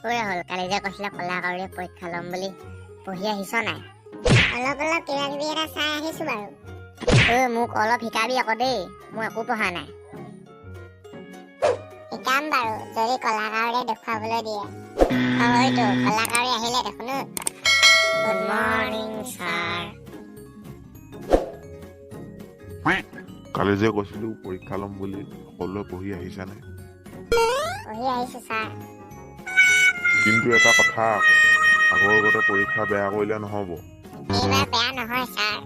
ঐ ৰাহুল, কালি যে কৈছিলে কলাকাউৰীয়ে পৰীক্ষা ল'ম বুলি, পঢ়ি আহিছ নাই? অলপ অলপ কিবা কিবি এটা চাই আহিছো বাৰু। ঐ, মোক অলপ শিকাবি আকৌ দেই, মই একো পঢ়া নাই। শিকাম বাৰু, যদি কলাকাউৰীয়ে দেখুৱাবলৈ দিয়ে। অ হয়তো, কলাকাউৰী আহিলে দেখোন। Good morning sir. কালি যে কৈছিলো পৰীক্ষা ল'ম বুলি, সকলোৱে পঢ়ি আহিছানে? পঢ়ি আহিছো ছাৰ। কিন্তু এটা কথা আকৌ, আগৰ গতে পৰীক্ষা বেয়া কৰিলে নহ'ব। এইবাৰ বেয়া নহয় ছাৰ।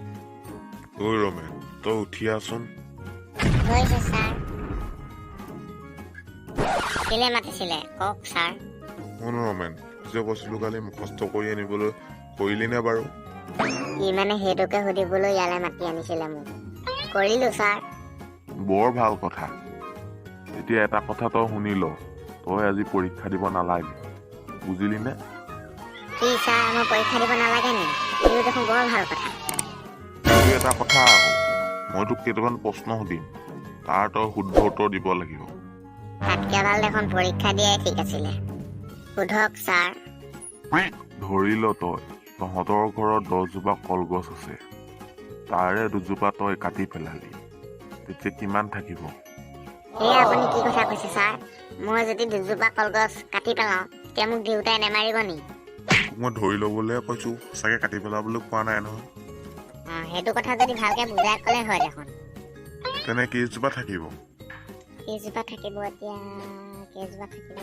ঐ ৰমেন, তই উঠি আহচোন। গৈছো ছাৰ। কেলে মাতিছিলে কওক ছাৰ? শুন ৰমেন, যে কৈছিলো কালি মুখস্থ কৰি আনিবলৈ, কৰিলি নে বাৰু? ই মানে সেইটোকে সুধিবলৈ ইয়ালৈ মাতি আনিছিলে মোক। কৰিলো ছাৰ। বৰ ভাল কথা। এতিয়া এটা কথা তই শুনি ল, তই আজি পৰীক্ষা দিব নালাগে, বুজিলি নে? কি ছাৰ, মই পৰীক্ষা দিব নালাগে নি? এইটো দেখোন বৰ ভাল কথা। কিন্তু এটা কথা আকৌ, মই তোক কেইটামান প্ৰশ্ন সুধিম, তাৰ তই শুদ্ধ উত্তৰ দিব লাগিব। তাতকে ভাল দেখোন পৰীক্ষা দিয়াই ঠিক আছিলে। সোধক ছাৰ। ধৰি ল তই, তহঁতৰ ঘৰত 10জোপা কলগছ আছে, তাৰে 2জোপা তই কাটি পেলালি, তেতিয়া কিমান থাকিব? এয়া আপুনি কি কথা কৈছে ছাৰ? মই যদি 2জোপা কলগছ কাটি পেলাওঁ, তেতিয়া মোক দেউতাই নেমাৰিব নি? মই ধৰি ল'বলৈহে কৈছো, সঁচাকে কাটি পেলাবলৈ কোৱা নাই নহয়। অঁ, সেইটো কথা যদি ভালকে বুজাই ক'লে হয় দেখোন। তেনে কেইজোপা থাকিব? কেইজোপা থাকিব এতিয়া? কেইজোপা থাকিব?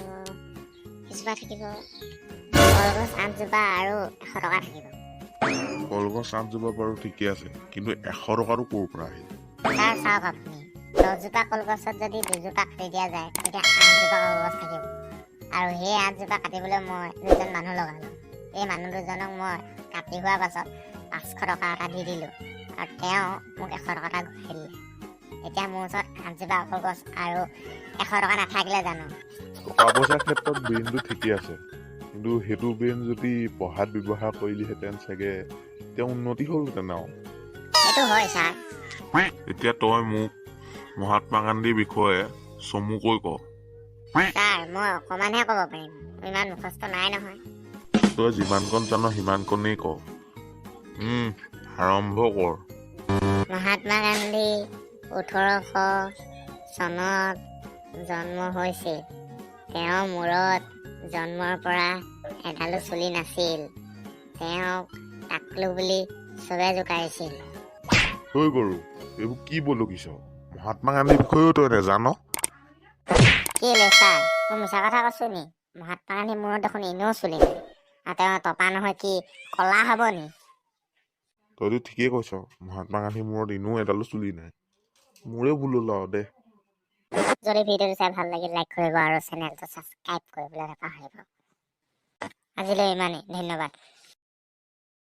কেইজোপা থাকিব? কলগছ 8জোপা আৰু 100 টকা থাকিব। কলগছ 8জোপা বাৰু ঠিকে আছে, কিন্তু 100 টকাটো ক'ৰ পৰা আহিল? ছাৰ চাওক, আপুনি 10জোপা কলগছত যদি 2জোপা কাটি দিয়া যায়, তেতিয়া 8জোপা কলগছ থাকিব। আৰু সেই 8জোপা কাটিবলৈ মই 2জন মানুহ লগালোঁ। এই মানুহ 2জনক মই কাটি হোৱাৰ পাছত 500 টকা এটা দি দিলোঁ আৰু তেওঁ মোক 100 টকা এটা ঘূৰাই দিলে। এতিয়া মোৰ ওচৰত 8জোপা কলগছ আৰু 100 টকা নাথাকিলে জানো? টকা পইচাৰ ক্ষেত্ৰত ব্ৰেইনটো ঠিকে আছে, কিন্তু সেইটো ব্ৰেইন যদি পঢ়াত ব্যৱহাৰ কৰিলিহেঁতেন চাগে এতিয়া উন্নতি হ'লহেঁতেন আৰু। সেইটো হয় ছাৰ। এতিয়া তই মোক মহাত্মা গান্ধীৰ বিষয়ে চমুকৈ ক। ছাৰ, মই অকণমানহে ক'ব পাৰিম, মোৰ ইমান মুখস্থ নাই নহয়। তই যিমানকণ জান সিমানকণেই ক। আৰম্ভ কৰ। মহাত্মা গান্ধী 1800 চনত জন্ম হৈছিল। তেওঁৰ মূৰত জন্মৰ পৰা এডালো চুলি নাছিল। তেওঁক টাকলু বুলি চবে জোকাইছিল। ঐ গৰু, এইবোৰ কি বলকিছ? মহাত্মা গান্ধীৰ বিষয়েও তই নেজান? কেলে ছাৰ, মই মিছা কথা কৈছো নি? মহাত্মা গান্ধীৰ মূৰত দেখোন এনেও চুলি নাই, আৰু তেওঁ টপা নহয় কি কলা হ'ব নি? তইতো ঠিকেই কৈছ, মহাত্মা গান্ধীৰ মূৰত এনেও এডালো চুলি নাই। মোৰে ভুল হ'ল আৰু দে। যদি ভিডিঅ'টো চাই ভাল লাগিল, লাইক কৰিব আৰু চেনেলটো ছাবস্ক্ৰাইব কৰিবলৈ নাপাহৰিব। আজিলৈ ইমানেই, ধন্যবাদ।